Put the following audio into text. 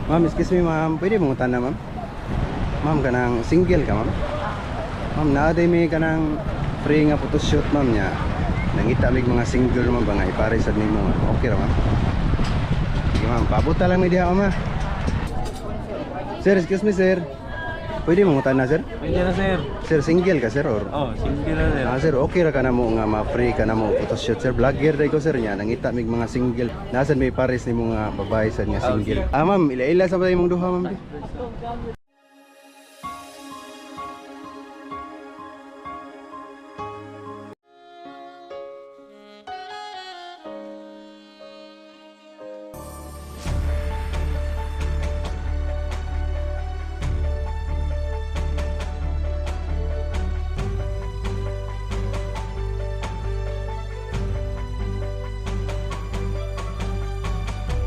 Ma'am, excuse me, ma'am. Pwede mo na, ma'am? Ma'am, kanang single ka, ma'am? Ma'am, naa diay may kanang free nga photoshoot, ma'am, niya. Nangita mig mga single, ma'am, ba nga ipare sad nimo, ma'am. Okay ra, ma'am? Sige, ma'am, paabot lang mi diha, ma'am. Sir, excuse me, sir. Pwede mo na, sir? Pwede na, sir. Sir, single ka, sir, or? Oh, single na, sir. Ah, sir, okay ra ka na mo nga ma-free ka na mo photoshoot, sir. Vlogger day ko, sir, niya. Nangita mig mga single. Nasan may pares ni mga babae sa nga single. Ah, ma'am, ila-ila sa ba imong duha, ma'am?